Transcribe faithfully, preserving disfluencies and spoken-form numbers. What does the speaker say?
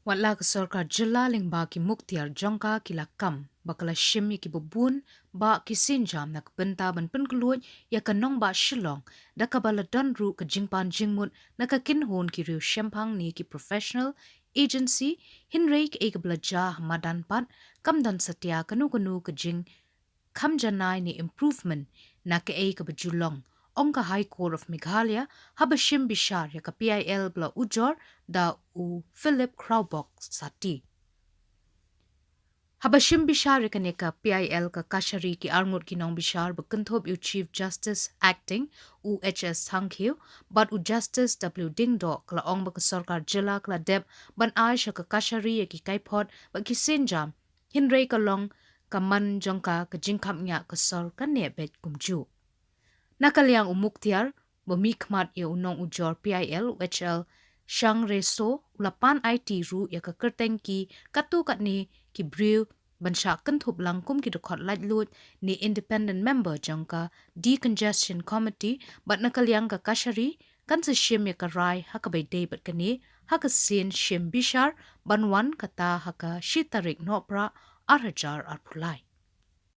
Watla ka sorkar jylla lyngba ki muktiar jong ka ki la kam ba ka la shim ïa ki babun ba ki sienjam na ka bynta ban pynkhlaiñ ïa ka nongbah Shillong da kaba la don ruh ka jingpan jingmut na ka kynhun ki riew shemphang ne ki professional agency, hynrei kaei kaba la jia ha madan pat kam don satia kano kano ka jing kham janai ne improvement na kaei kaba ju long, ong ka High Court of Meghalaya haba shim bishar ïa ka P I L ba la ujor da u Philip Khrawbok Sati. Haba shim bishar ïa kane ka P I L ka kashari ki arngut ki nongbishar ba kynthup ïa u Chief Justice Acting u H S Thangkhiew bad u Justice W Diengdoh ka la ong ba ka sorkar jylla ka la dep ban ai sha ka kashari ïa ki kaiphod bad ki sienjam, hynrei ka long ka man jong ka ka jingkhapngiah ka sor ka neh beit kumjuh. Na ka liang u muktiar ba mihkhmat ïa u nongujor P I L u H L Shangreso u la pan aiti ruh ïa ka kyrteng ki katto katne ki briew ban shah kynthup lang kum ki dkhot laitluid ne independent member jong ka Decongestion Committee bad na ka liang ka kashari kan sa shim ïa ka rai ha kaba ïadei bad kane ha ka sien shim bishar ban wan kata ha ka shi tarik Nohprah ar hajar arphew lai.